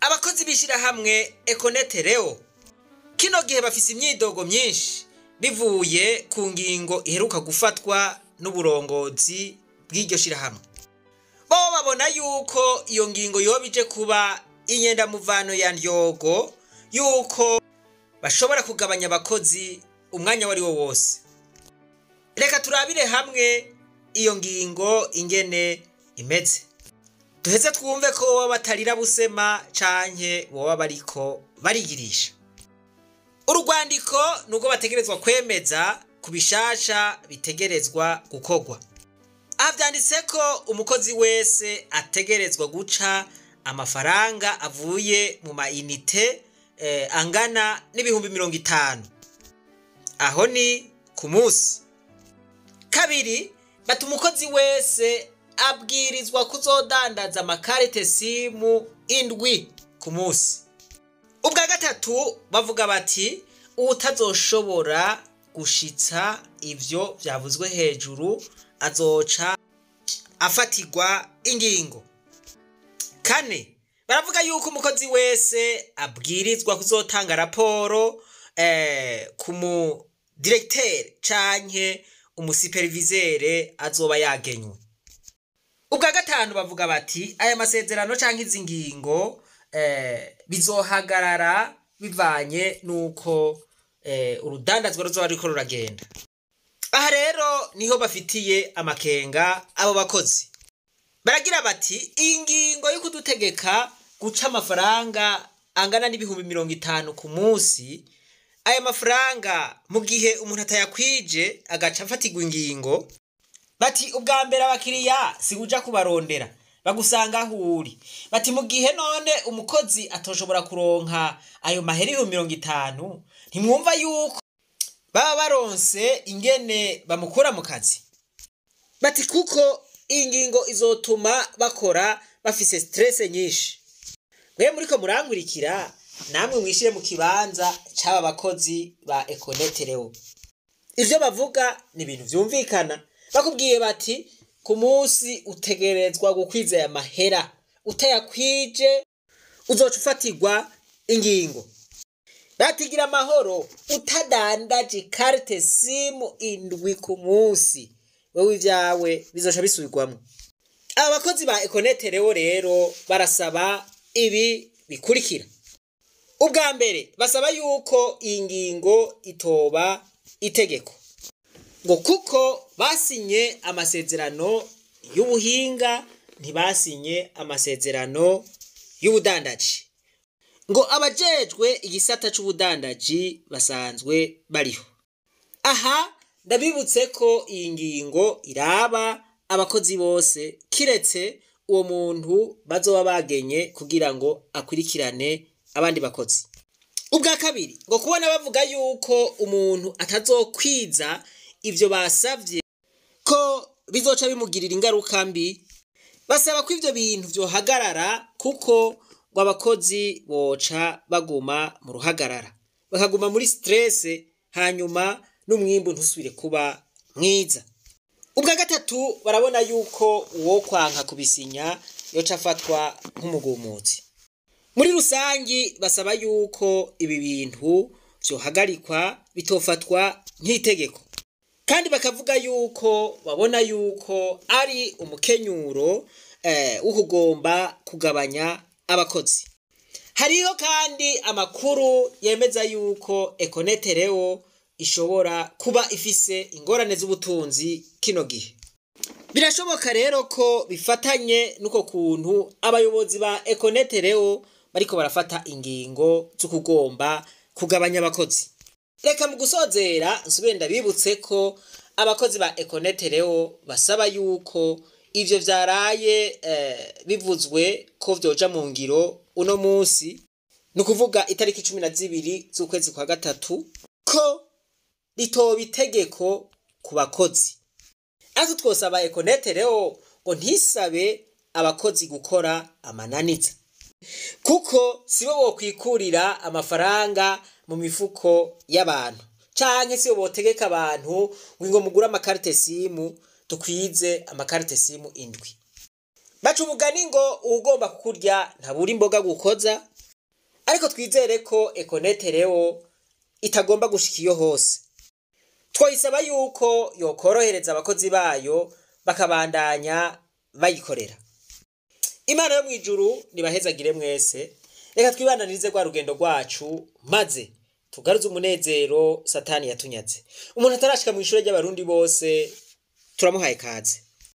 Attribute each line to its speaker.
Speaker 1: Abakozi b'ishirahamwe Econet Leo kino gihe bafise imyidogo myinshi bivuye ku ngingo iheruka gufatwa n'uburongozi bw'iryo shirahamwe. Bo babona yuko iyo ngingo yoba ije kuba inyendamuvano ya ndyogo, yuko bashobora kugabanya abakozi umwanya wari wo wose. Reka turabire hamwe iyo ngingo ingene imeze, duheze twumve ko boba batarira busema canke boba bariko barigirisha. Urwandiko nubwo bategerezwa kwemeza ku bishasha bitegerezwa gukorwa. Aha vyanditse ko umukozi wese ategerezwa guca amafaranga avuye mu ma unité angana n'50,000. Aho ni ku munsi. Kabiri, bati umukozi wese abwirizwa kuzodandaza amakarite simu 7 ku munsi. Ubwa gatatu bavuga bati utazoshobora gushitsa ivyo vyavuzwe hejuru azoca afatirwa ingingo. Kane, baravuga yuko umukozi wese abwirizwa kuzotanga raporo ku mu directeur canke umusuperviseur azoba yagenywe. Ubwa gatanu bavuga bati aya masezerano canke izi ngingo bizohagarara bivanye nuko urudandazwa ruzoba ruriko ruragenda. Aha rero niho bafitiye amakenga abo bakozi. Baragira bati iyi ngingo yo kudutegeka guca amafaranga angana n'50,000 ku munsi, aya mafaranga mu gihe umuntu atayakwije agaca afatirwa ingingo. Bati ubwa mbere abakiriya si uja kubarondera, bagusanga aho uri. Bati mu gihe none umukozi atoshobora kuronka ayo mahera 50,000, ntimwumva yuko baba baronse ingene bamukura mu kazi. Bati kuko iyi ngingo izotuma bakora bafise stress nyinshi. Mwe muriko murankurikira, namwe mwishire mu kibanza c'aba bakozi ba Econet Leo. Ivyo bavuga ni ibintu vyumvikana. Bakubwiye bati ku munsi utegerezwa gukwiza aya mahera, utayakwije uzoca ufatirwa ingingo. Batigira amahoro utadandaje carte simu 7 ku munsi, wewe ivyawe bizoca bisubirwamwo. Aba bakozi ba Econet Leo rero barasaba ibi bikurikira. Ubwa mbere basaba yuko iyi ngingo itoba itegeko, ngo kuko basinye amasezerano y'ubuhinga ntibasinye amasezerano y'ubudandaji, ngo abajejwe igisata c'ubudandaji basanzwe bariho. Aha ndabibutse ko iyi ngingo iraba abakozi bose kiretse uwo muntu bazoba bagenye kugira ngo akurikirane abandi bakozi. Ubwa kabiri, ngo kubona bavuga yuko umuntu atazokwiza ivyo basavye ko bizoca bimugirira ingaruka mbi, basaba ko ivyo bintu vyohagarara kuko ngo abakozi boca baguma mu ruhagarara, bakaguma muri stress, hanyuma n'umwimbu ntusubire kuba mwiza. Ubwa gatatu, barabona yuko uwo kwanka kubisinya yoca afatwa nk'umugumutsi. Muri rusangi basaba yuko ibi bintu vyohagarikwa bitofatwa nk'itegeko, kandi bakavuga yuko babona yuko ari umukenyuro wo kugomba kugabanya abakozi. Hariho kandi amakuru yemeza yuko Econet Leo ishobora kuba ifise ingorane z'ubutunzi kino gihe. Birashoboka rero ko bifatanye n'uko kuntu abayobozi ba Econet Leo bariko barafata ingingo zo kugomba kugabanya abakozi. Reka mu gusozera nsubire ndabibutse ko abakozi ba Econet Leo basaba yuko ivyo vyaraye bivuzwe ko vyoja mu ngiro uno munsi, ni ukuvuga itariki 12 z'ukwezi kwa gatatu, ko ritoba itegeko ku bakozi. Ariko twosaba Econet Leo ngo ntisabe abakozi gukora amananiza, kuko sibo bokwikurira amafaranga mu mifuko y'abantu, canke sibo botegeka abantu ngo mugure amakarite simu, dukwize amakarite simu 7. Baca umugani ngo uwugomba kukurya ntabura imboga gukoza. Ariko twizere ko Econet rero itagomba gushika iyo hose. Twoyisaba yuko yokorohereza abakozi bayo bakabandanya bayikorera. Imana yo mu ijuru nibahezagire mwese. Reka twibandanirize rwa rugendo rwacu, maze tugaruze umunezero Satani yatunyaze. Umuntu atarashika mu ishure ry'Abarundi bose, turamuhaye kaze.